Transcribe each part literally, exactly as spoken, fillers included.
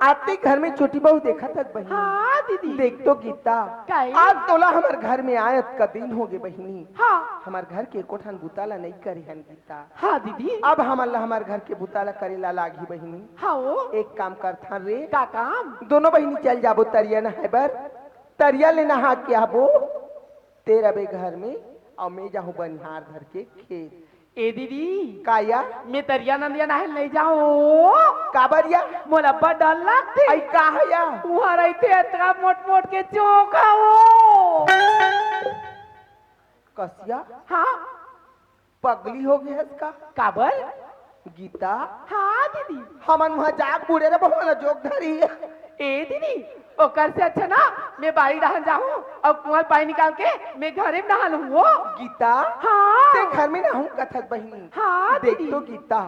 आते घर में छोटी बहू देखत हस बहिनी। हाँ दीदी। देख तो गीता, काई? आज तोला हमर घर में आए अतका दिन होगे बहिनी। हाँ। हमर घर के एको ठन बुता ला नइ करे हन गीता। हाँ दीदी। अब हमन ला हमर घर के बुता ला करे ला लागही बहिनी। हाँ वो। एक काम करथन रे। का काम? दोनों बहिनी चल जाबो तरिया नहाए बर, तरिया ले नहा के आबो। ते रबे घर में अउ मैं जाहूं बनिहार धर के खेत। ए दीदी। का या? मैं तरिया नंदिया नहाए नइ जाहूं। काबर या? मोला अब्बड़ डर लगथे। अई का हे या? उहां रहिथे अतका मोट मोट के चोंखा वो। कसिया? हाँ। पगली हो गे हस का? काबर? गीता। हाँ दीदी। हमन उहां जाके बूड़े रबो, हमन ला जोंक धरही। ए दीदी, ओकर से अच्छा ना मैं बाड़ी डहन जाहूं अउ कुआं पानी निकाल के मैं घरे में नहा लूहूं वो। गीता। हाँ। ते घर में नहाहूं कथस बहिनी। हाँ देख दीदी। तो गीता,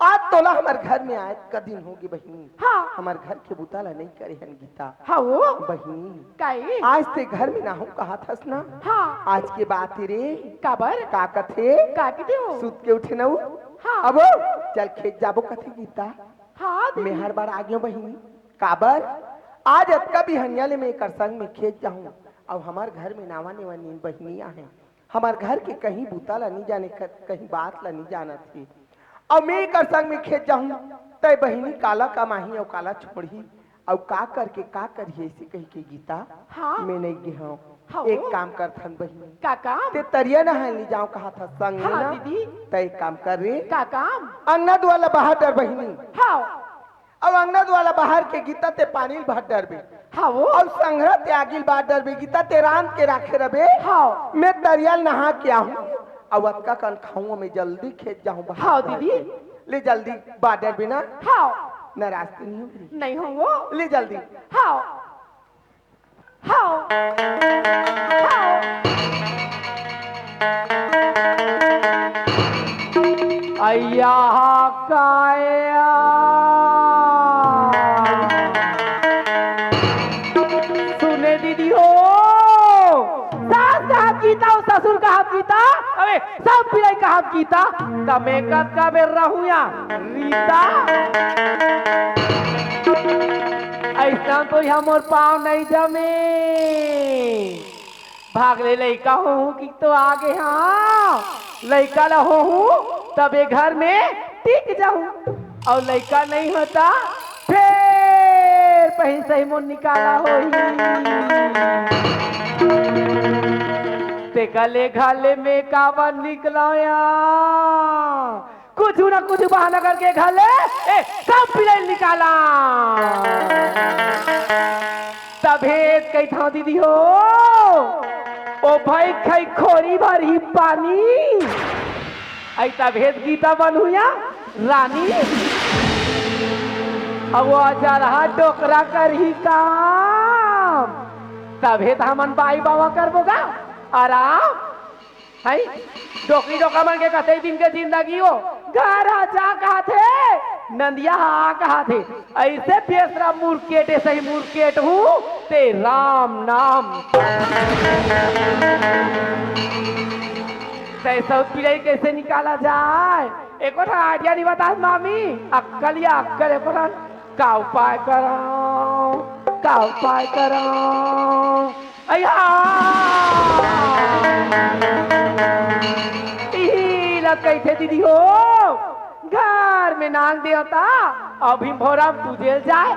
आज तोला हमर घर में आए अतका दिन होगे बहिनी। हाँ। हमर घर के बुता ला नइ करे हन गीता। हाँ वो। बहिनी। काई? आज ते घर में नहाहूं कहत हस ना। हाँ। आज के बात हे रे। काबर? का कथे? का कथे वो? सुत के उठे नहूं। हाँ। अब चल खेत जाबो कथे गीता। हाँ दीदी। मैं हर बार आ गेंव बहिनी। काबर? आज अतका बिहनिया ले मैं एकर संग में खेत जाहूं अउ हमर घर में नावा नेवा नीन बहिनी आहे। हमर घर के कहीं बुता ला नइ जाने, क-, कहीं बात ला नइ जानत हे। अउ मैं एकर संग में खेत जाहूं, तय बहिनी काला कमाही अउ काला छोड़ही, अउ का करके का करही अइसे कहिके गीता, हाँ। मैं नइ गेहंव। हाँ। एक काम करथन बहिनी। का काम? ते तरिया नहाए नइ जांव कहत हस संग में हाँ ना? दीदी। तय एक काम कर रे। का काम? अंगना दुआर ला बहार डर बहिनी। हाँ। अउ अंगना दुआर ला बहार के गीता ते पानी ल भर डरबे। हाँ वो। अउ संघरा ते आगी ल बार डरबे गीता, ते रांध के राखे रबे। हाँ। मैं तरिया ल नहा के आहूं। अउ अतका कन खाहूं, मैं जल्दी खेत जाहूं बहार हाँ, डर दीदी। के। ले जल्दी बार डरबे ना। हाँ। नाराज तो नइ होबे? नइ होवंव वो। ले जल्दी। हाँ। हाँ। हाँ। अइया हा काया। सुने दीदी हो, सास कहत गीता अउ ससुर कहत गीता, अबे सब पिलई कहत गीता, त मैं कतका बेर रहूं या रीता। अइसन तो इहां मोर पांव नइ जमे। भाग ले लइका होहूं कि तो आगे हाँ, लइका ला होहूं तबे घर में टिक जाहूं, अउ लइका नइ होता फेर पहिली सही मोर निकाला होही। तेकर ले घर ले मैं काबर निकलंव या? कुछु ना कुछु बहाना करके घर ले, ए, सब पिलई निकाला। तभे कहिथंव दीदी हो, ओ भई खई खोरी भरही पानी। अई तभे गीता बनहूं या रानी। अउ ओ अजरहा डोकरा करही काम। तभे त हमन बाई बावा करबो गा। आराम। हई, डोकरी डोकरा मन के कतई दिन के जिंदगी हो, घर आ जा कहत हे, नंदिया हा कहत हे, अइसे बेसरा मुरकेटे सही मुरकेट हूं, ते राम नाम। तै सब पिलई कइसे निकाला जाय? एको ठन idea नइ बतास मामी, अक्कल या अक्कल एको ठन। का उपाय करंव, का उपाय करंव? अइहा! इही ला कहिथे दीदी हो, घर में नांग देवता, अभी भोरा तू जेल जाय।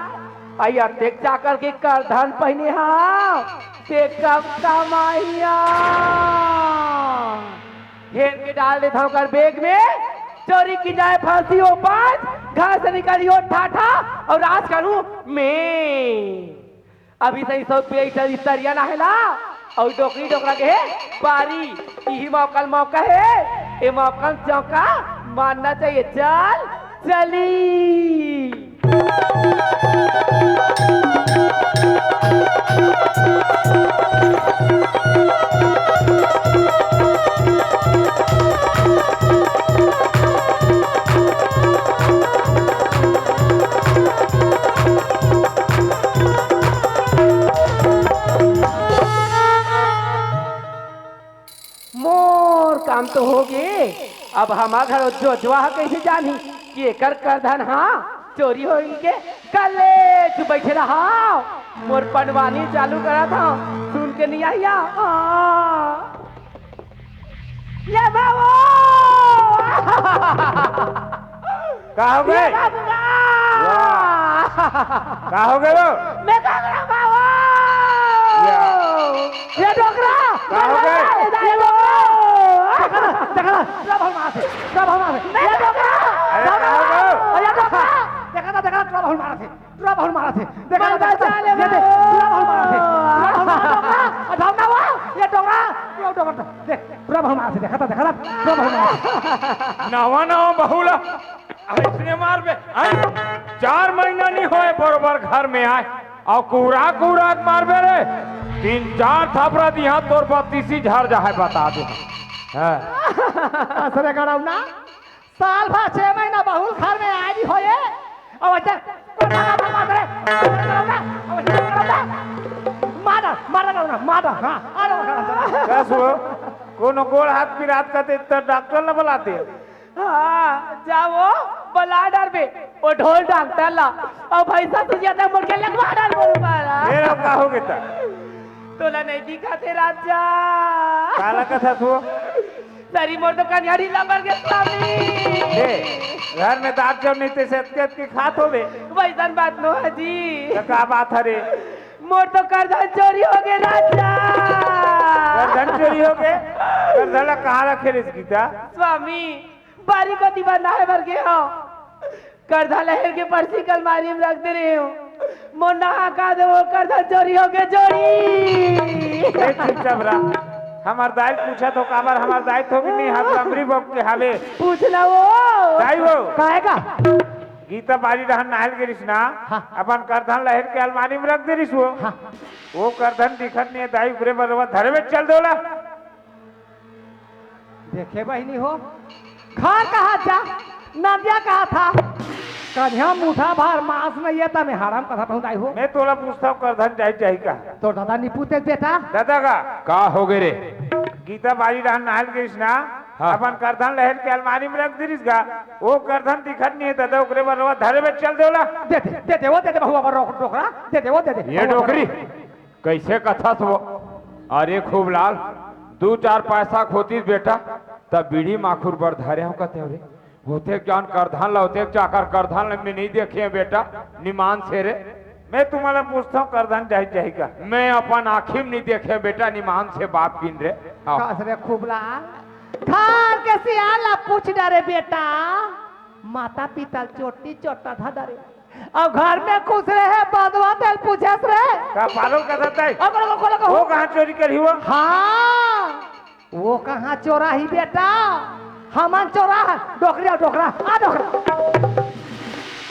अई अतेक चाकर के करधन पहिने हा, ते कब कमाही या? हेर के डाल देथंव ओकर bag में, चोरी की जाए फांसी हो पांच, घर से निकली हो ठाठा, अउ राज करूं मैं। अभी सही सौ रुपया इस तरिया नहाय ला, अउ डोकरी डोकरा के हे पारी, इही मौका ल मौका हे, ए मौका ल चौका मारना चाहिए। चल, चली। मोर काम तो हो गे, अब हमर घर जोजवा ह कइसे जानही कि एकर करधन हा चोरी होई के? कलेच बइठे रहा, मोर पंडवानी चालू करा था, सुन के नइ आइया। हाँ। ये बाबू! का हो ये गए? बाबू का! वाह! का हो गए वो? मैं का करा बाबू? या। ये डोकरा! का हो गए? ये डोकरा! देखा ना, देखा ना, पूरा भर मारा थे, पूरा भर मारा थे। ये डोकरा! अरे, का हो गए? ये डोकरा! देखा ना, देखा ना, पूरा भर मारा थे। टूरा बहुत मारा थे। देखा मन था, देखा था। बचा ले ये देख, बाबू। टूरा बहुत मारा थे। टूरा बहुत मारा थे। अठारह ना हुआ। ये टोकरा, टूरा टोकरा। देख, टूरा बहुत मारा थे। देखा था, देखा था। टूरा बहुत मारा थे। नवा नवा बहू ला अइसने मारबे। आय, चार महीना नइ होय, बरोबर घर में आय। अउ कूरा कूरा के मारबे रे। तीन चार थपरा दिहा तोर बत्तीसी झर जाहे, बता दे। हाँ। असरे गड़ौना। साल भर छह महीना बहू घर में आय नइ होय, अउ अच्छा, कोठा का भगवान रे, अउ अच्छा, मार, मार, मार, मार, हाँ, आ जाओ, हाँ, चलो। का सुनो, कोनो गोड़ हाथ पिरात का ते इतना डॉक्टर न बुलाते? हाँ, जाओ, बुला डरबे, वो ढोल डॉक्टर ला, अउ भैंसा तुझे तक मुड़ के लगवा डर बोल मारा। ये लोग का हो गया? तोला नइ दिखा थे राजा। काला कथा तू? सरी मोर तो कनिहारी लबर के स्वामी। ए, घर में दांत जब नइ ते से अतके अतके खात होबे। वइसन बात नो हे जी। त का बात हरे? मोर तो करधन चोरी होगे राजा। करधन चोरी होगे? करधन ला कहाँ रखे रेस गीता? स्वामी, बारी कोती बंधाए बर गे हंव। करधन ला हेर के परसी के अलमारी में रख दे रेहेंव। मोर नहा का दे वो करधन चोरी होगे चोरी। ए, चुपचाप रह। हमर दाई पूछत हो काबर, हमर दाई तो भी नइ हाथ लमरी बक के हावे। पूछ ला वो। दाई वो। काहे का? गीता बारी डहन नहाय ल गे रिहिस ना, हाँ। अपन करधन ला हेर के अलमारी में रख दे रिहिस वो। हाँ। वो करधन दिखत नइ हे दाई, ओकरे बर ओला धरे में चल दे ओला। देखे बहिनी हो, घर कहा जा, नदिया कहा था, कन्या मुठा भर मांस नइ हे, त मैं हराम कथा कहूँ दाई हो। मैं तोला पूछत हंव, करधन जाही जाही का? तोर दादा नइ पूछे बेटा। दादा का? का हो गे रे? गीता बारी डहन नहाय ल गे रिहिस ना, हाँ। अपन करधन ला हेर के अलमारी में रख दे रिहिस गा, वो करधन दिखत नइ हे दादा, ओकरे बर ओला धरे में चल दे ओला। दे दे, दे दे, वो दे दे, बहुआ बर डोकरा, दे दे, वो दे दे। ये डोकरी? कइसे कथस वो? अरे खूबलाल, दू चार पैसा के होतिस बेटा, त बीड़ी माखुर बर धरे हंव कथेंव रे। ओतेक जान करधन ला, ओतेक चाकर करधन ला मैं नइ देखे हंव बेटा, निमान से रे। मैं तुम्हला पूछत हंव, करधन जाही जाही का? मैं अपन आँखी में नइ देखे हंव बेटा, निमान से बात किन रे। हाँ। कस रे खूबलाल, घर के सियान ला पूछ डरे बेटा, माता पिता ल चोटी चोटा धा डरे। अउ घर में खुसरे हे बदवा तेल पूछस रे। का पारो कथा तय? अगर को, को, को, वो कहाँ चोरी करही वो? हाँ, वो कहाँ चोराही बेटा? हमन चोराहन, डोकरी आ डोकरा, आ डोकरा।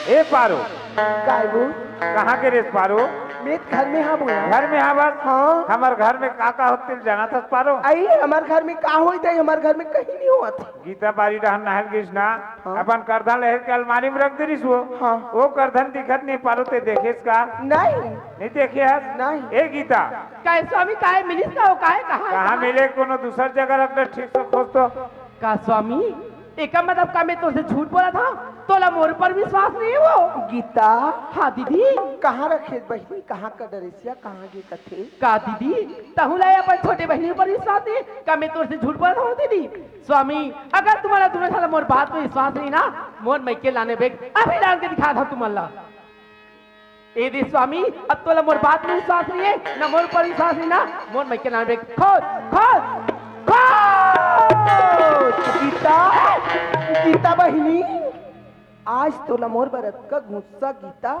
ए पारो। काय वो? कहाँ गे रेस पारो? मैं घर में हंव भैया। घर में हवस? हाँ। हमर घर में का का होथे जानत हस पारो? अई, हमर घर में का होई दाई, हमर घर में कहीं नइ होवत। गीता बारी डहन नहाय ल गिस ना, हाँ। अपन करधन ला हेर के अलमारी में रख दे रिहिस वो। हाँ। वो करधन दिखत नइ हे पारो, ते देखेस का? नहीं। नइ देखे हस? नहीं। ए गीता। काय स्वामी, काय मिलिस का हो, काय, कहाँ, कहाँ कहाँ? मिले, कोनो दूसर जगह रख दे, ठीक से खोज तो। का स्वामी, एकर मतलब का मैं तोर से झूठ बोलत हंव? तोला मोर ऊपर विश्वास नइ हे वो? गीता। हाँ दीदी। कहाँ रखे बहिनी, कहाँ का डरेसिया, कहाँ गे कथे? का दीदी, तहूँ ला अपन छोटे बहिनी ऊपर विश्वास नइ हे? का मैं तोर से झूठ बोलत हंव दीदी? स्वामी, अगर तुम्हला दूनों झन ला मोर बात में विश्वास नइ हे ना, मोर मइके लाने बेग अभी लान के दिखात हंव तुमन ला। ए दे स्वामी, अब तोला मोर बात में विश्वास नइ हे, ना मोर ऊपर विश्वास नइ हे ना, मोर मइके लाने बेग खोज, खोज, खोज। गीता, गीता बहिनी, आज तोला मोर बर अतका गुस्सा गीता,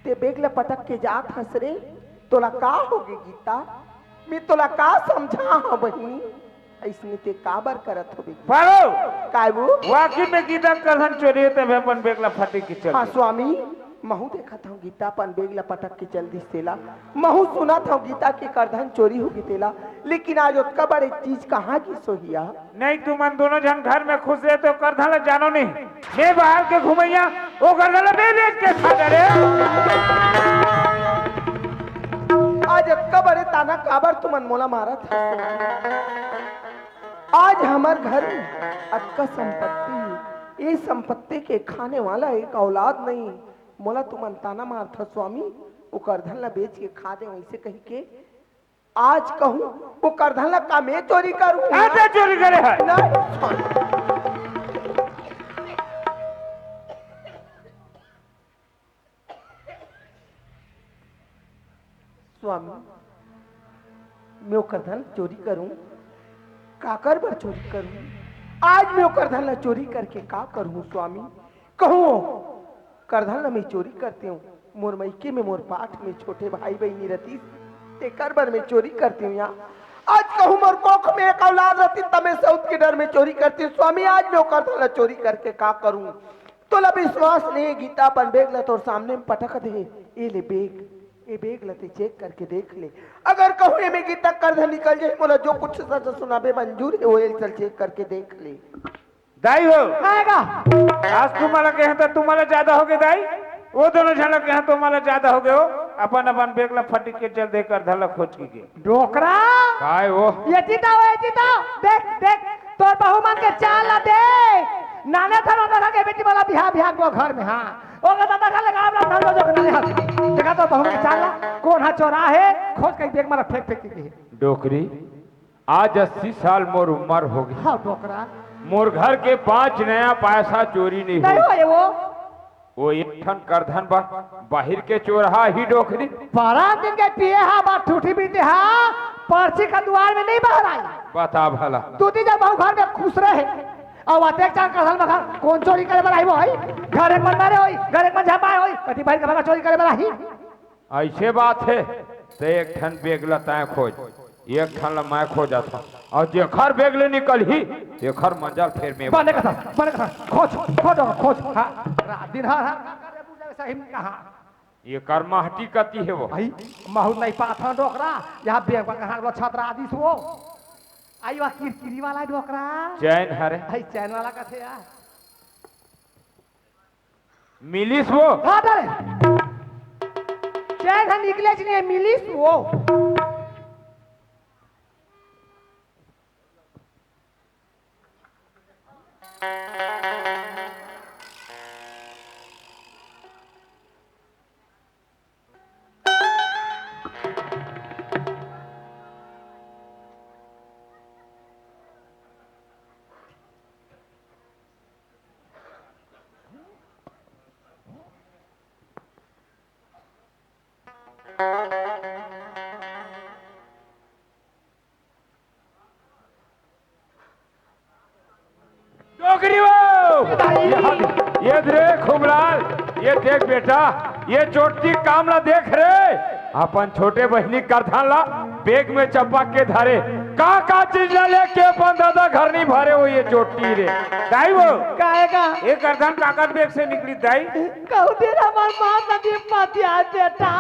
ते बेग ला पटक के जात हस रे, तोला का होगे गीता? मैं तोला का समझाहूँ बहिनी? अइसने ते काबर करत होबे? पारो! काय वो? वाकई में गीता करधन चोरी हे, तभे अपन बेग ला फटे के चल हाँ दे। स्वामी, महूँ देखत हंव गीता अपन बेग ला पटक के चल दिस तेला। महूँ सुनत हंव गीता के करधन चोरी होगे तेला, लेकिन आज ओतका बड़े चीज कहाँ गिस होही या? नहीं, तुमन दूनों झन घर में खुसरे हे त करधन ला जानो नहीं। मैं बाहर के घुमइया, वो करधन ला मैं बेच के खा डरे। आज अतका बड़े ताना काबर तुमन मोला मारत हस? आज हमर घर में अतका संपत्ति हे, ए संपत्ति के खाने वाला एक औलाद नहीं, मोला तुमन ताना मारथा स्वामी, ओ करधन ला बेच के खा दे, वइसे कहिके आज कहूँ ओ करधन ला का मैं चोरी करूँ? हाँ, ते चोरी करे है। नहीं स्वामी। स्वामी, मैं ओ करधन चोरी करूँ? काकर बर चोरी करूँ? आज मैं ओ करधन ला चोरी करके का करूँ स्वामी? कहूँ ओ करधन ला मैं चोरी करते हूँ, मोर मइके में, मोर पाठ में छोटे भाई बहिनी रतिस, तेकर बर मैं चोरी करते हूँ। यहाँ आज कहूँ मोर कोख में एक औलाद रतिस, त मैं सउत के डर में चोरी करते हूँ। स्वामी, आज मैं ओ करधन ला चोरी करके का करूँ? तोला विश्वास नहीं, गीता अपन बेग ला तोर सामने में पटक दे। ए ले बेग, ए बेग ला ते चेक करके देख ले। अगर कहूँ एमे गीता करधन निकल जाए, मोला जो कुछ सजा सुनाबे मंजूर है, वो एक चल चेक करके देख ले। दाई हो, आएगा। आज तुम्हारा कहे तो तुम्हारा ज्यादा हो गए दाई, वो दोनों झन कहे तुम्हारा ज्यादा हो गए हो। अपन अपन बेग ला फटिक के चल दे, करधन ला खोज के। डोकरा। काय वो? ये चिता हो, ये चिता। देख, देख, तोर बहू मन के चाल ला दे। नाने थन ओकर के बेटी वाला बिहा, बिहा को घर में, हाँ। ओकर दादा का लगा अपना धन जो नहीं हाथ। देखा तो बहू मन के चाल ला, कौन हा चोरा है, खोज के बेग मारा फेंक, फेंक के। डोकरी, आज अस्सी साल मोर उम्र हो गई। हाँ, डोकरा। मोर घर के पांच नया पैसा चोरी नहीं नहीं हुई। हो ये वो। वो एक ठन करधन बा, बाहिर के चोरहा ही डोकरी। बारह दिन के पिए हा, बा ठूठी बीते हा, पर्ची का दुआर में नहीं बाहर आई। बता भला। दू दिन जब बहू घर में खुश रहे, और अतेक चार करधन बखा, कौन चोरी करे बर आई वो आई? घर एक मन मारे होई, घर एक मन झपाए होई, कति भाई का चोरी करे बर आई? ऐसे बात है, तो एक ठन बेग ला तैं खोज, एक ठन ला मैं खोजत हूँ, और जेखर बेग ले निकलही, तेखर मंजल फेर में बने कथा, बने कथा, खोज, खोज, खोज, हाँ, रात दिन हर, हर, हर, हर, सही में कहा। ये कर महटी कती है वो। भाई, महू नहीं पाथा डोकरा, यहाँ बेग पर कहाँ वो छतरा दिस वो। आई वा किरकिरी वाला डोकरा। चैन हरे। आई चैन वाला कथे यार। मिलिस वो। हाँ, डरे। चैन ह निकले च नहीं, मिलिस वो। डोकरी वो! ये देख रे खूबलाल, ये देख बेटा, ये चोट्टी काम ला देख रे, अपन छोटे बहिनी करधन ला बेग में चपक के धरे, का का चीज ला लेके अपन दादा घर नहीं भरे हो ये चोट्टी रे। दाई वो, काहे का? ये करधन काकर बेग से निकली दाई? कहू दिन हमार बात नदी मातिया बेटा,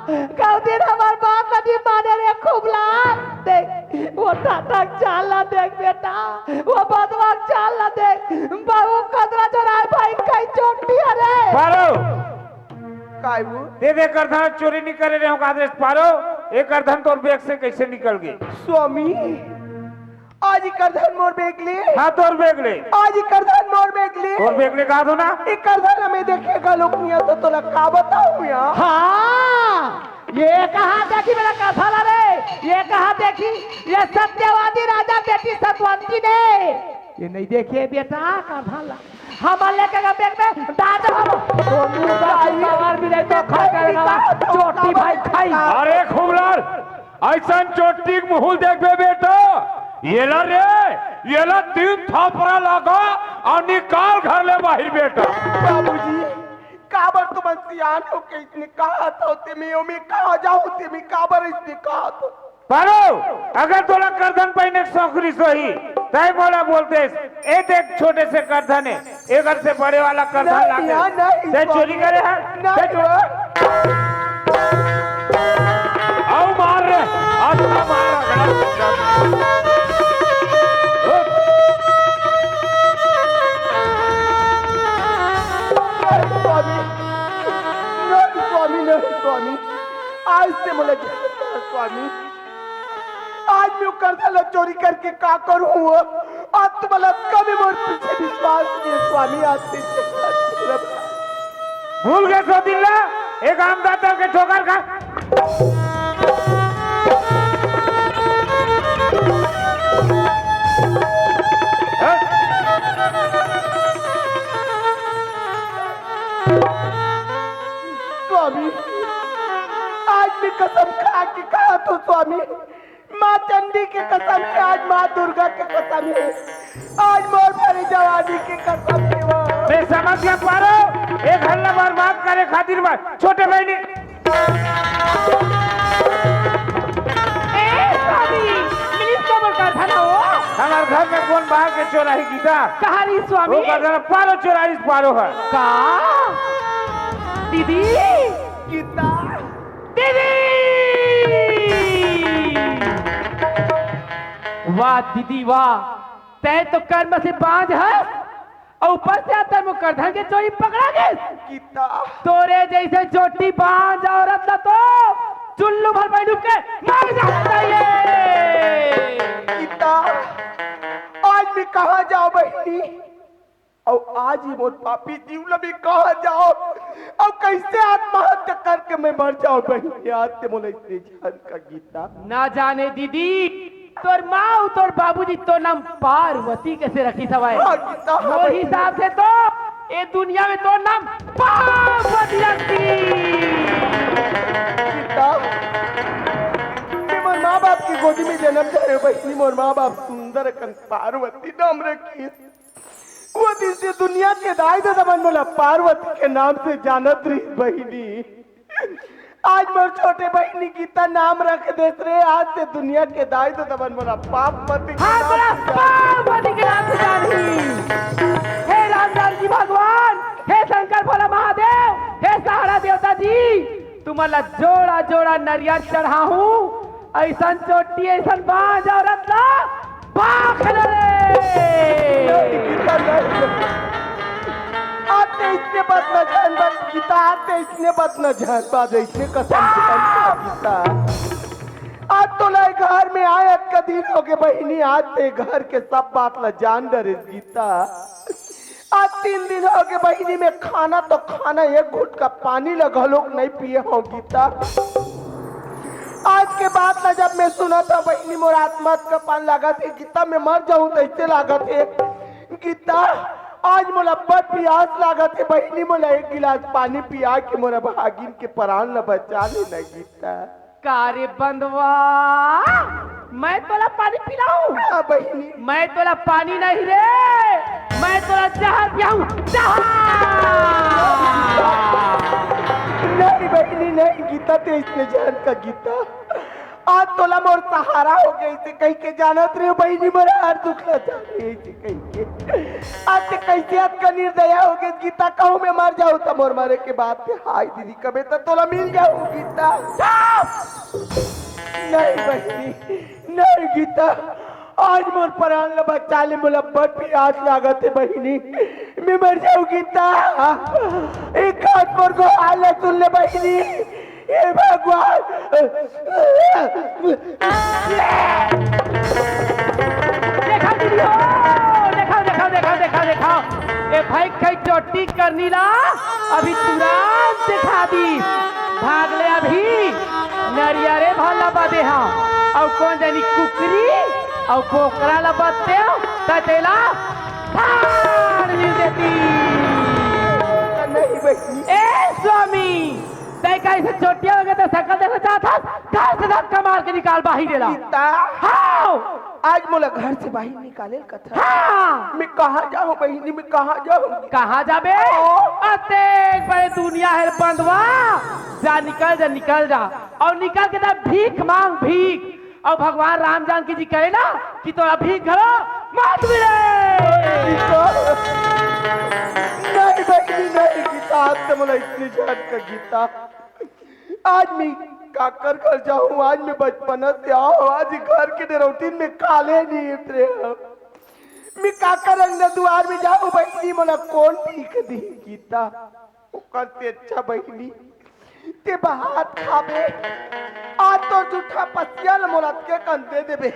कहू दिन हमार बात नदी माने रे खूबलाल। देख, वो टाटा चाल ला देख बेटा, वो बदवा चाल ला देख, बाबू कदरा चोराए भाई कई चोट्टी अरे। पारो, काय वो? दे दे करधन चोरी नहीं करे रहे हो का आदेश पारो, एक करधन तोर बेग से कैसे निकल गए? स्वामी, आज ही करधन मोर बेग ले। हाँ, तोर बेग ले। आज ही करधन मोर बेग ले। तोर बेग ले कहा दो ना। एक करधन हमें देखे का लोग नहीं आता तो लगा बताऊँ यार। हाँ, ये कहा देखी मेरा करधन रे, ये कहा देखी, ये सत्यवादी राजा बेटी सतवंती ने। ये नहीं देखिए बेटा करधन ला। हम लेके गए बेग में डाल दे हम। तो मुंह का बाहर भी नहीं तो खा करेगा। चोटी भाई खाई। अरे खूबलाल, ऐसन चोटी के मुंह देखबे बेटा, येला रे, येला तीन थापड़ा लगा और निकाल घर ले बाहर बेटा। बाबूजी, काबर तुमन सियान हो के इसने कहा था, ते में, ओ में कहा जाओ, ते में काबर इसने कहा था? पारो, अगर तोला करधन पहिने के शौक रिस होही, तय मोला बोल देस, ए देख छोटे से करधन हे, एकर से बड़े वाला करधन नहीं, लागे। यहाँ नहीं, तय चोरी करे है? नहीं, तय चोरी। आओ मार रे, आज का मार अगला। नहीं, स्वामी, नहीं, स्वामी, नहीं, स्वामी। आज से मोला जान दे, स्वामी। आज मैं ओ करधन ला चोरी करके का करूँ? आज तुम्हारा कभी मोर पीछे विश्वास नहीं है, स्वामी। आज से इसे भूल गए सो दिन ला, एक आम दातल के ठोकर खा। हट। स्वामी, आज मैं कसम खा के कहा तो स्वामी, माँ चंडी के कसम हे, आज माँ दुर्गा के कसम हे, आज मोर भरी जवानी के कसम हे वो। मैं समझ गया पारो, एक हल्ला बार माफ करे खातिर बार छोटे बहनी। ए, स्वामी, मिलिस का बोल कर था ना वो? हमार घर में कौन बाहर के चोराही गीता? कहाँ रही स्वामी? वो कहता ना, पारो चोराही पारो है। का? दीदी? गीता? दीदी! वाह दीदी वाह, तै तो कर्म से बांझ हस, अउ ऊपर से आतर मोर करधन के चोरी पकड़ा गेस। गीता। तोरे जैसे चोटी बांझ औरत ला तो चुल्लू भर में डूब के मर जाना चाहिए। गीता, आज मैं कहाँ जाऊँ बहनी? अउ आज ही मोर पापी जीव ल मैं कहाँ जाओ? अउ कैसे आत्महत्या करके मैं मर जाओ बहनी? आज ते मोला इतने जान का गीता। ना जाने दीदी, तोर माँ अउ तोर बाबूजी तोर नाम पार्वती कैसे रखिस हवय? हाँ, गीता, हाँ, मोर बहनी। हिसाब से तो ये दुनिया में तोर नाम पार्वती रखिस। गीता, मैं मोर माँ बाप की गोदी में जन्म धरे बहनी, मोर माँ बाप सुंदर अकन पार्वती नाम रखिस। वो दिन से दुनिया के दाई ददा मन मोला पार्वती के नाम से जानत रहिस बहिनी। आज मोर छोटे बहिनी गीता नाम रख देस रे, आज से दुनिया के दाई ददा मन मोला पार्वती के हाँ, नाम तोला से जानही। पार्वती के नाम से जानही। हे राम जानकी भगवान, हे शंकर भोला महादेव, हे सहारा देवता जी, तुमन ला जोड़ा जोड़ा नरियर चढ़ाहूँ। अइसन चोटी, अइसन बांझ औरत ला पाख ले रे। नहीं, गीता, नहीं। आते इसने बात न जान बात गीता, आते इसने बात न जान बात, इसने कसम से बात गीता। आज तोला घर में आए अतका दिन होगे बहिनी, आज ते घर के सब बात ला जान डरे गीता। आज तीन दिन होगे बहिनी, मैं खाना तो खाना, एक घुट का पानी ल घलोक नहीं पिए हंव गीता। आज के बात ला जब मैं सुनत हंव बहिनी, मोर आत्मा का पान लागत हे गीता, मैं मर जाहूं तइसे लागत हे गीता। आज मोला बड़ पियास लागत हे बहिनी, मोला एक गिलास पानी पिया के मोर भागिन के परान ला बचा लेना गीता। का रे बंदवा, मैं तोला पानी पिलाऊं? हाँ, बहिनी। मैं तोला पानी नहीं रे, मैं तोला जहर पियाऊं, जहर। नहीं बहिनी, नहीं, गीता, ते इसने जान का गीता। आज तोला मोर सहारा होगे, इसे कहिके जानत रहे बहिनी, मोर हर दुख ला जाने, इसे कहिके। आज ते कैसे अतका निर्दया होगे गीता, कहूं मैं मर जाऊं त मोर मरे के बाद ते हाय दीदी कबे त तोला मिल जाऊं गीता। नहीं बहिनी, नहीं गीता, आज मोर प्राण ला बचा ले, मोला बड़ प्यास लागत हे बहिनी, मैं मर जाऊं गीता। एक हाथ मोर गोहार ला सुन ले बहिनी, हे भगवान। देखा दीदी हो, देखा, देखा, देखा, देखा, देखा। ए भाई, कई चोटी करनी ला अभी तुरंत दिखा दी। भाग ले अभी, नरियरे भला बदे हा। अउ कौन जानी कुकरी अउ बोकरा ला बदते हो, त तेला फाड़ मिल देती। नहीं बहिनी। ए स्वामी, तै का ऐसे चोटिया होगे त सकल देखना चाहत हस? घर से धक्का मार के निकाल बाहिर एला। गीता। हाँ। आज मोला घर से बाहिर निकाले ल कथा। हाँ। मैं कहाँ जाहूँ बहिनी, मैं कहाँ जाहूँ? कहाँ जाबे? हाँ। अतेक बड़े दुनिया हे बंदवा। जा निकल जा, निकल जा। अउ निकल के त भीख मांग, भीख। अउ भगवान राम जानकी जी कहे ना कि तोला भीख घलो मत मिले। नहीं बहिनी, नहीं गीता, आज से मोला इतनी जान का गीता। आज मैं काकर घर जाहूँ, आज मैं बचपना से आव, आज घर के डरौटिन में काले नहीं उतरे हंव। मैं काकर अंगना दुआर में जाहूँ बहिनी, मोला कौन भीख दिही गीता? ओकर से अच्छा बहिनी, ते भात खाबे, आज तोर जूठा पसिया ल मोला के कन दे देबे।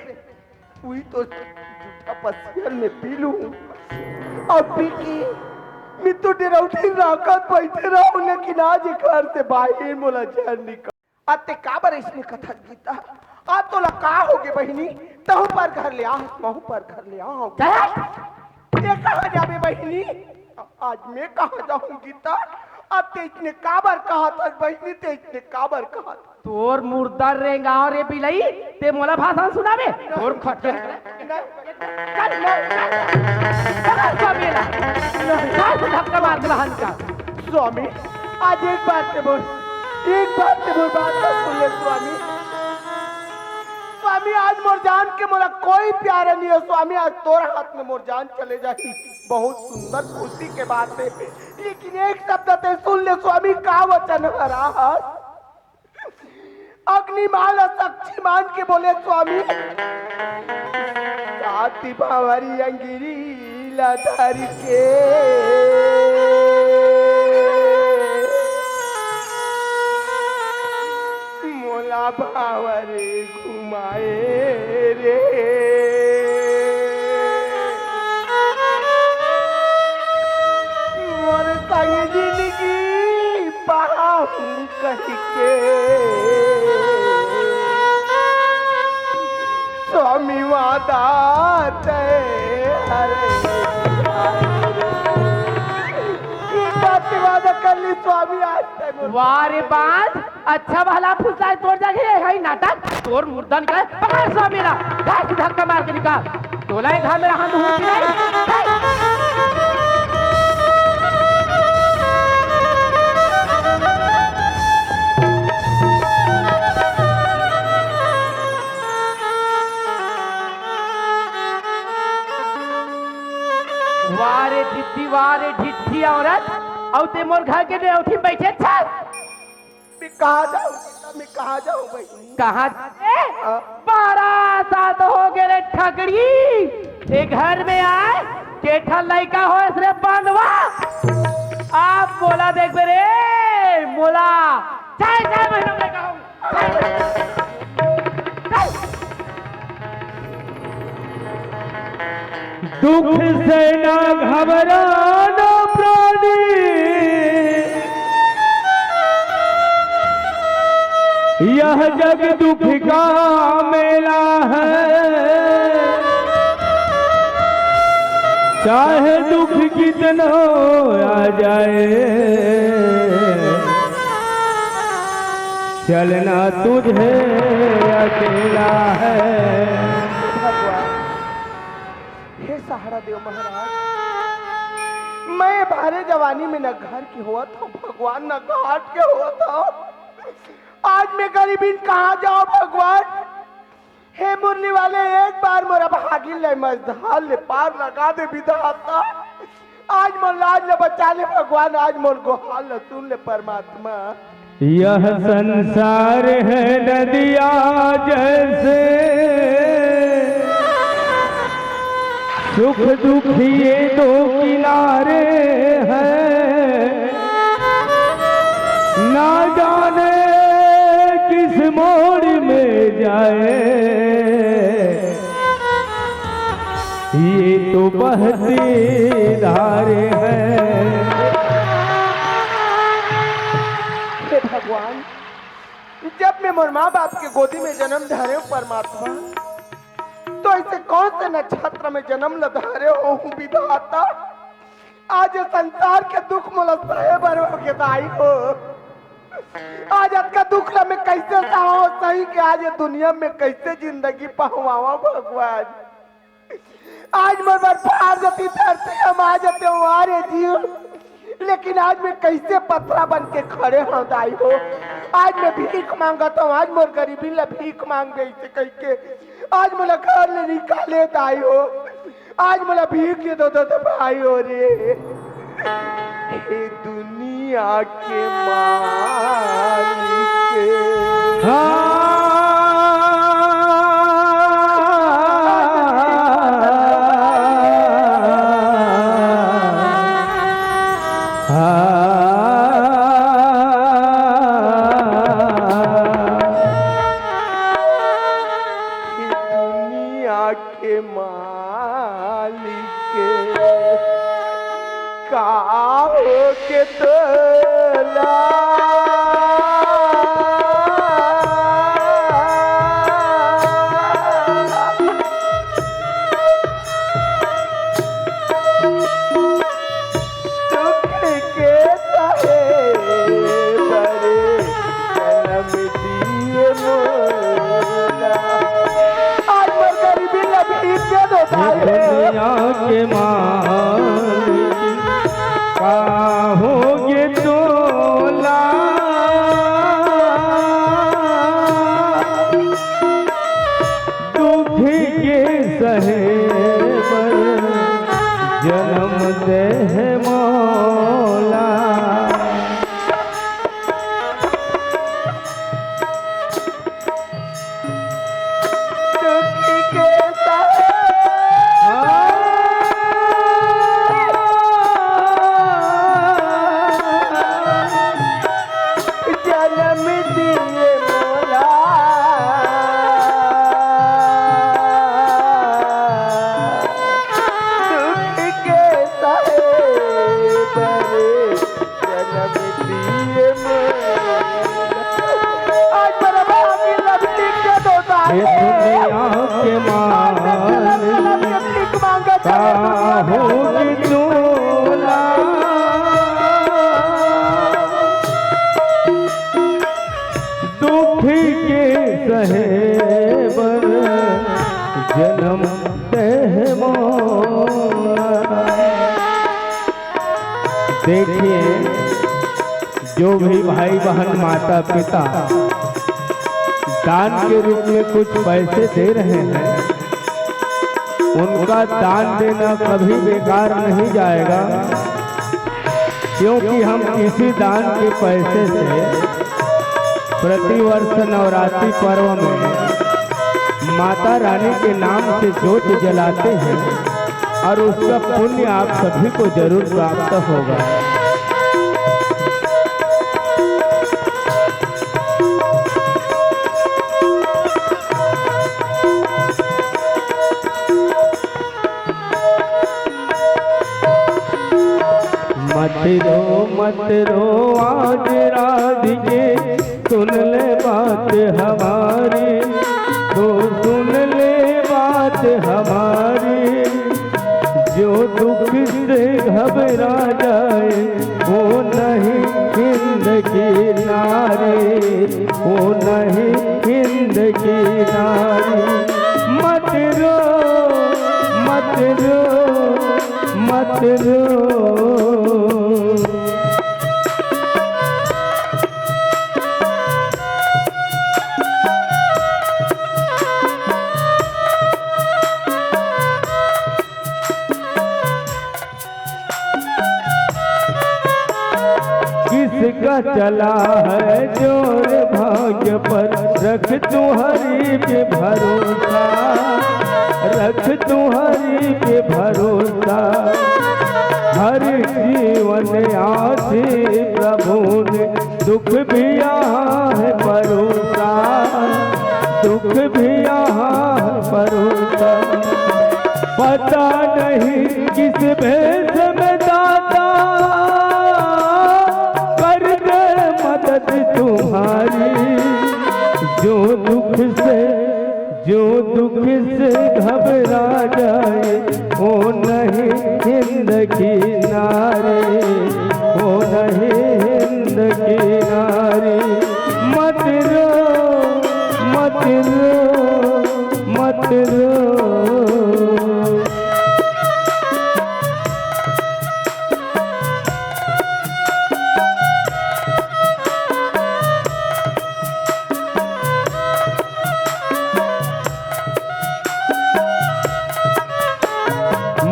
उही तो जूठा पसिया ल मैं पी लूं। अउ पी के मैं तो डेरौठी राखत बइठे रहूं, लेकिन आज ए घर से बाहिर मोला झन निकाल। अते काबर अइसने कथस गीता? आ तोला का होगे बहिनी? तहूं पर घर ले आहस, महूं पर घर ले आहूं। चल। ते कहां जाबे बहिनी? आज मैं कहां जाहूं गीता? अते अइसने काबर कहत हस बहिनी? ते अइसने काबर कहत हस? तोर मुर्दा रेंगाव रे बिलई, ते मोला भाषण सुनाबे? तोर खटिया। नहीं, नहीं, नहीं, नहीं। पकड़ स्वामी ला। नहीं। जोर से धक्का मार के बाहर निकाल। स्वामी, आज एक बात ते बोल, एक बात ते बोल, बात तो सुन ले स्वामी। स्वामी, आज मोर जान के मोला कोई प्यारा नहीं हे स्वामी, आज तोर हाथ में मोर जान चले जाही। बहुत सुंदर खुशी के बात हे, लेकिन एक शब्द ते सुन ले स्वामी, का वचन हर आहस? अग्नि माला साक्षी मान के बोले, स्वामी, साती बावरी अंगिरी ला धर के मोला बावरे घुमाए रे। मोर संग जिनगी पाहूं कहि के स्वामी वादा तय हरे। ई बात के वादा कर ली स्वामी, आज तय मोर वाह रे बांझ, अच्छा भला फुसलाए तोर जगह हे, हे नाटक, तोर मुर्दा निकाले, पकड़ स्वामी ला, धर से धक्का मार के निकाल। तोला ए घर में रहन दूं कि नहीं? हे! वाह रे ढिट्ठी, वाह रे ढिट्ठी औरत, अउ ते मोर घर के डेरौठी बइठे छस। मैं कहाँ जाऊँ? मैं कहाँ जाऊँ भाई? कहाँ जाबे? हाँ। बारह साल तो होगे रे ठकड़ी, ए घर में आए, के ठन लइका होइस रे बंदवा। अब मोला देखबे रे, मोला। छह, छह महीना में कहूँ। दुख से ना घबराना प्राणी, यह जग दुख का मेला है। चाहे दुख कितना आ जाए, चलना तुझे अकेला है। हे सहारा देव महाराज, मैं भारे जवानी में न घर के होवत हूँ भगवान, न घाट के होवत हूँ। आज मैं गरीबी कहाँ जाऊँ भगवान? हे मुरली वाले, एक बार मोर अभागिन ले मझधार ले पार लगा दे विधाता। आज मोर लाज ले बचा ले भगवान, आज मोर गोहार ले सुन ले परमात्मा। यह संसार है नदिया जैसे, सुख दुख ये दो किनारे हैं। ना जाने किस मोड़ में जाए, ये तो बहती धार है। हे भगवान, जब मैं मोर माँ बाप के गोदी में जन्म धरे हूँ परमात्मा, तो ऐसे कौन से नक्षत्र में जन्म ल धरे हो हूँ विधाता? आज ये संसार के दुख मोला सहे बर होगे दाई हो। आज अतका दुख ला मैं कैसे सहाओ सही के आज ये दुनिया में कैसे जिंदगी पहुँवावा भगवान। आज मोर बर पार जती धरती हम आ जते हमारे जीव, लेकिन आज मैं कैसे पथरा बन के खड़े हूँ दाई हो। आज मैं भीख मांगत हूँ, आज मोर गरीबी ला भीख मांगबे ऐसे कह के आज मोला घर ले निकाले दाई हो। आज मोला भीख दे दो, दो, दो भाई हो रे। हे दुनिया के मालिक। हाँ। हाँ। दुनिया के मालिक का के मालिक, का होगे तोला? दुख के सहे बर जनम देहे मोला। जनम दिए मोला। दुख के सहे बर जनम दिए मोला। आज बराबर आके लव लिख के दो साहब। ये दुनिया के माल का होगी तोला। दुख के सहे बर जनम देहे मोला। देखिए, जो भी भाई बहन, माता पिता दान के रूप में कुछ पैसे दे रहे हैं, उनका दान देना कभी बेकार नहीं जाएगा, क्योंकि हम इसी दान के पैसे से प्रतिवर्ष नवरात्रि पर्व में माता रानी के नाम से जोत जलाते हैं और उसका पुण्य आप सभी को जरूर प्राप्त होगा। मत रो, मत रो आज राधिके, सुन ले बात हमारी, तो सुन ले बात हमारी। जो दुख से घबरा जाए, वो नहीं हिंद की नारी, वो नहीं हिंद की नारी। मत रो, मत रो, मत रो। किसका चला है जोर भाग्य पर, रख तू हरि पे भरोसा, रख तू हरि पे भरोसा। हर जीवन आदि प्रभु ने दुख भी यहाँ है परोसा, दुख भी यहाँ है परोसा। पता नहीं किस भेष में दाता कर दे मदद तुम्हारी। जो दुख से, जो दुख से घबरा जाए, वो नहीं हिंद की नारी, वो नहीं हिंद की नारी। मत रो, मत रो, मत रो।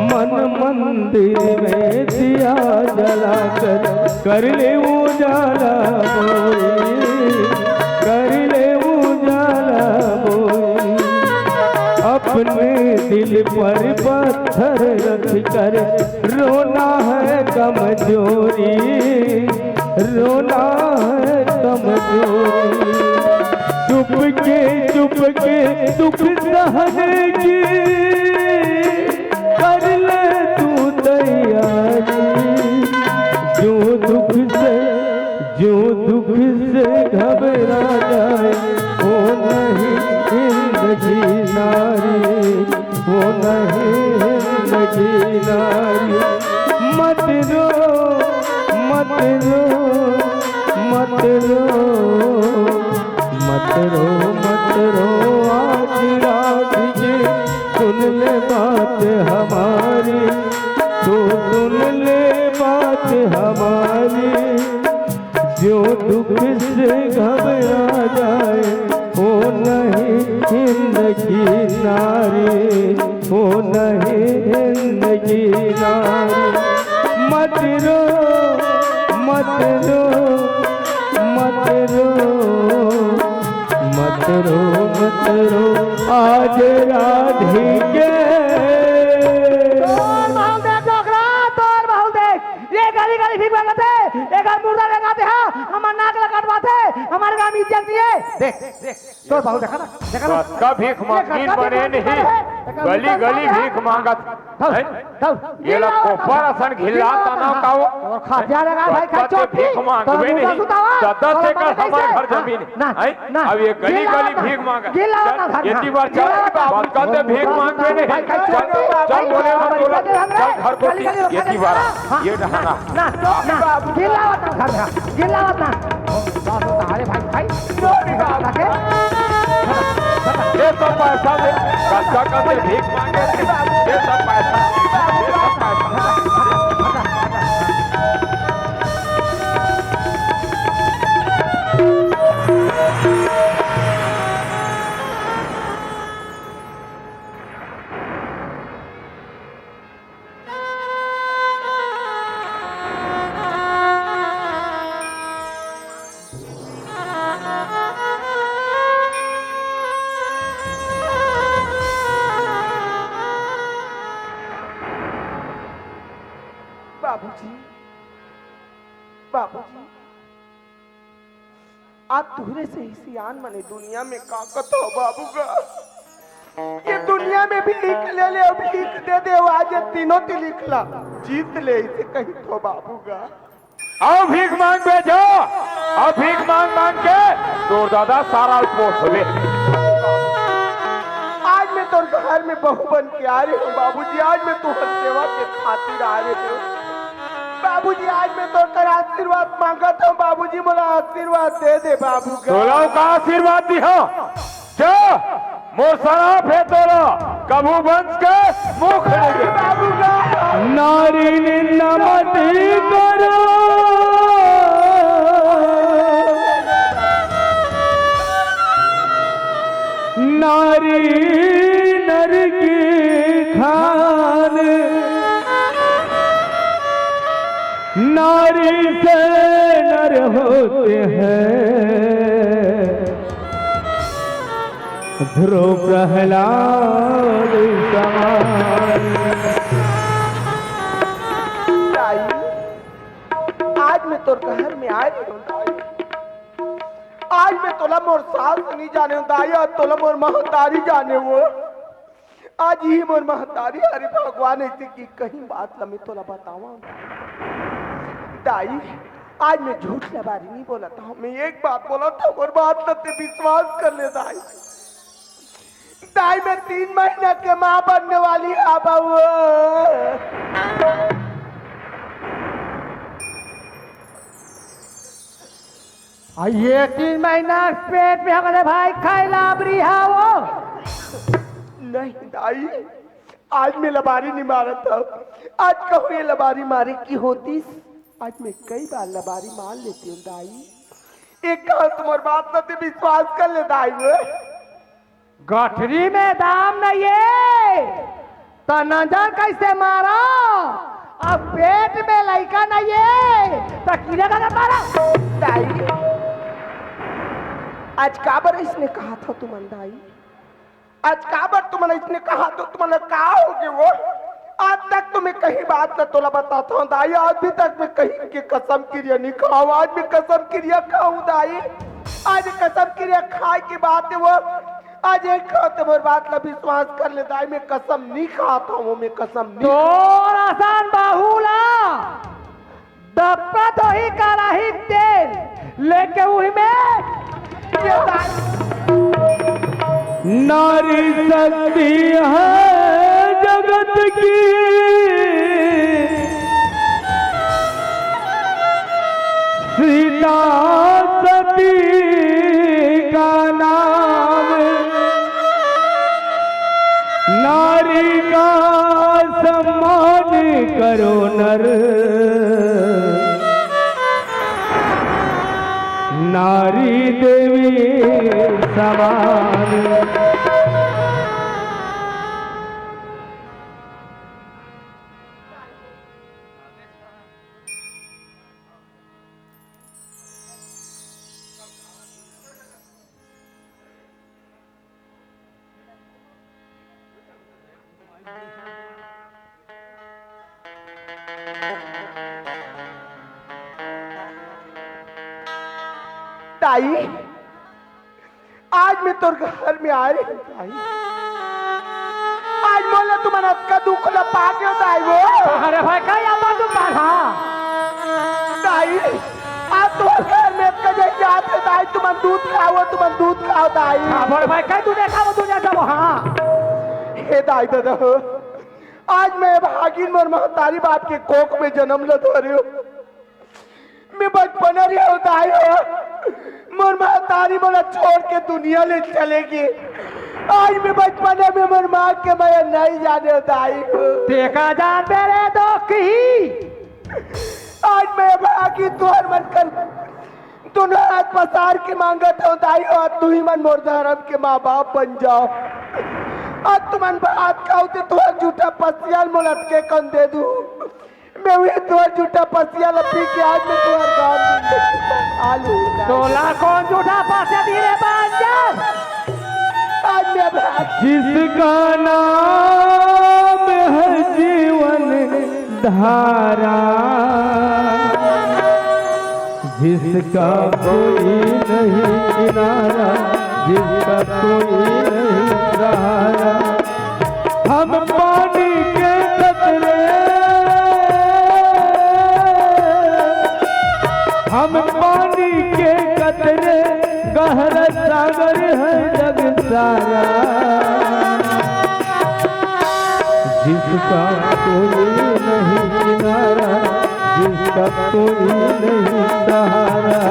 मन मंदिर में दिया जलाकर, कर ले उजाला बोई, कर ले उजाला बोई। अपने दिल पर पत्थर रख कर, रोना है कमजोरी, रोना है कमजोरी। चुपके चुपके दुख सहने की कर ले तू तैयारी। जो दुख से, जो दुख से घबरा जाए, वो नहीं हिंद की नारी, वो नहीं हिंद की नारी। मत रो, मत रो, मत रो, मत रो, मत रो, आज राधिके, सुन ले बात हमारी। रो मत रो, आज राधिके। तोर बहू देख डोकरा, तोर बहू देख, ये गली गली भीख मांगत हे, एकर मुर्दा लगाथे, हाँ, हमर नाक ल कटवाथे, हमर गांव में इज्जत नहीं है। देख, देख, तोर बहू देखा ना, देखा ना। कतका भीख ये मांगिन कतका बने भीख मांगिन नहीं, बने है। गली गली भीख मांगत। धर, हैं? धर। ये ला कोपर असन घिल्ला तना का वो। और खा जा लगा भाई, खा बच्चा के चोटी। भीख मांगबे तो नहीं। सुतावा। ददा से कर हमार घर जमीन। ना, हैं? ना। अब ये गली गली भीख मांग। ये ती बार चल, बच्चा के भीख मांगबे नहीं। चल, चल, बोले मत बोला। चल, घर को ये ती बार। हाँ, ये डहाना। ना, ना, ना। गिल्ला होता घर में। गिल्ला होता। बाप रे, अरे भाई, भाई। ये सब पैसा दे, बच्चा का दे, भीख मांगे, ये सब पैसा, ये सब पैसा। बाबूजी, बाबूजी, आज तुहरे से ही सियान मने दुनिया में का कथो बाबू गा। ये दुनिया में भीख ले ले, भीख दे दे, आज ये तीनों तिलिक ला जीत ले, इसे कही थो बाबू गा। आओ भीख मांग बे जाओ, आओ भीख मांग मांग के तोर दादा सारा पोसबे। आज मैं तोर घर में बहू बन के आ रही हूँ बाबूजी, आज मैं तुम्हारी सेवा के खातिर आ रही हूँ बाबूजी। आज मैं तोर कर आशीर्वाद मांगत हूँ बाबूजी, मोला आशीर्वाद दे दे बाबू गा। तोला का आशीर्वाद दिहा? जा, मोर सराप हे तोला, कभू वंश के मुख नहीं दे। नारी निंदा मत करो, नारी नर की खान, नारी से नर होते हैं। ध्रुव प्रहलाद समान। दाई, आज मैं तोर घर में आए रहे हूँ दाई। आज मैं तोला मोर सास नहीं जाने हूँ दाई, आज तोला मोर महतारी जाने वो। आज ही मोर महतारी, अरे भगवान, ऐसे की कहीं बात ला मैं तोला बतावा। दाई, आज मैं झूठ लबारी नहीं बोलत हूँ, मैं एक बात बोलत हूँ, मोर बात ला ते विश्वास कर ले दाई। दाई, मैं तीन महीना के माँ बनने वाली हूँ बहू। आ ये तीन महीना पेट में हमारे भाई खाए लाबरी हा वो। नहीं दाई, आज मैं लबारी नहीं मारत हूँ। आज कहूँ ये लबारी मारे की होतीस, आज मैं कई बार लबारी मार लेती हूँ दाई। एक कहूँ तुम्हार बात ना ते विश्वास कर ले दाई वो। गठरी में दाम नहीं है, त नजर कैसे मारा? अब पेट में लइका नहीं है, त कीड़ा का मारा? दाई, आज काबर इसने कहा था तुमन दाई? आज काबर तुमन इसने कहा तो तुमन का हो गए वो? आज तक तुम्हें कहीं बात न तोला बताता हूँ दाई, आज भी तक मैं कहीं के कसम किरिया नहीं खाऊँ, आज मैं कसम किरिया खाऊँ दाई, आज कसम किरिया खाए की बात है वो। आज एक खाते मोर बात ला विश्वास कर ले दाई, मैं कसम नहीं खाता हूँ, मैं कसम नहीं तोर असन बहू ला दप्पा तो ही कराही तेल लेके उही में ये दाई। नारी शक्ति है जगत की, सीता सती का नाम, नारी का सम्मान करो नर, नारी देवी समान। दाई, आज मैं तोर घर में आए रहे दाई। आज मोला तुमन अतका दुख ला पाके दाई वो। अरे भाई, का याद आ तू पाहा? दाई, आज तोर घर में अतका जय जात हे दाई, तुमन दूध खाओ, तुमन दूध खाओ दाई। हाँ, बड़ भाई, कई तू देखा वो दुनिया जब, हाँ। हे दाई दादा हो, आज मैं भागिन मोर महतारी बाप के कोख में जन्म ल धरे हो। मैं बचपन रहे हो दाई हो, मोर महतारी मोला छोड़ के दुनिया ले चले गे। आज मैं बचपन में मोर माँ के मया नहीं जाने हो दाई हो। तेका जान मेरे दो की। आज मैं भागिन तोर मन कर दोनों हाथ पसार के मांगत हो दाई हो, तू ही मन मोर धर्म के माँ बाप बन जाओ। आज तुमन भात खाओ ते तोर जूठा पसिया ल मोला के कौन दे दू। मैं उहे तोर जूठा पसिया ल पी के आज मैं तोर गाँव में आलू उड़ाए। तोला कौन जूठा पसिया दी रे बंजर? आज मैं भाग जिसका नाम है जीवन धारा, जिसका कोई नहीं किनारा, जिसका कोई नहीं सहारा। हम पानी के कतरे, हम पानी के कतरे, गहरा सागर है जग सारा। जिसका कोई नहीं किनारा, जिसका कोई नहीं सहारा।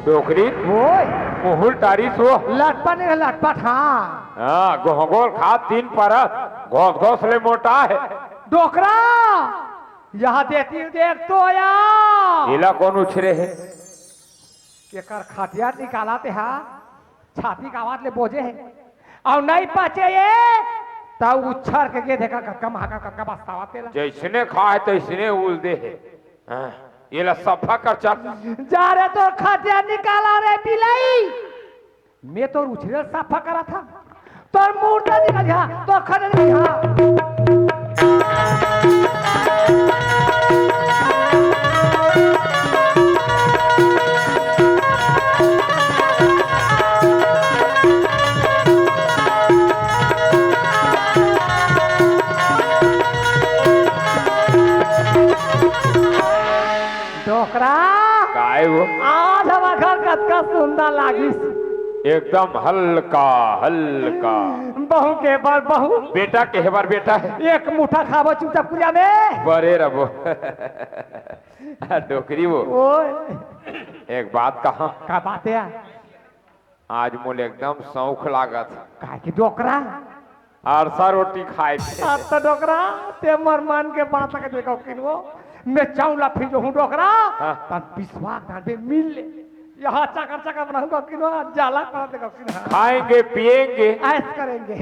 डोकरी, ओए। मुहुल टारी सो। लटपट नहीं, लटपट, हाँ। हाँ, गोहगोल खा तीन परत, घोस घोस ले मोटा है। डोकरा, यहाँ देती देख तो या। एला कौन उछरे है? एकर खटिया निकाला ते हा, छाती का आवाज ले बोझे है। अउ नहीं पचे ये, तब उछर के गे देखा कक्का महाका कक्का बस्तावा तेला। जैसने खाए तैसने उल दे है। हाँ, एला सफा कर चल। जा रे तोर खटिया निकाला रे बिलाई। मैं तोर उछरे सफा करा था। तोर मुर्दा निकल जा, तोर खटिया निकल जा। डोकरा। काय वो? आज हमर घर कतका सुंदर लागिस। एकदम हल्का, हल्का। बहू के बर बहू। बेटा के बर बेटा है। एक मुठा खाबो चुपचाप कुरिया में। बरे रबो। डोकरी वो। ओए। एक बात कहा। का बात है? आज मोला एकदम शौक लागत हे। काय के डोकरा? अरसा रोटी खाए के। अब तो डोकरा, ते मोर मन के बात के देखो किनवो। मैं चाउला फिर जो हूँ डोकरा, हाँ। तब पिसवा डाल दे मिल ले। यहाँ चकर चकर बनाऊंगा किनवो, जाला कर देगा किनवो। खाएंगे, पिएंगे। ऐश करेंगे।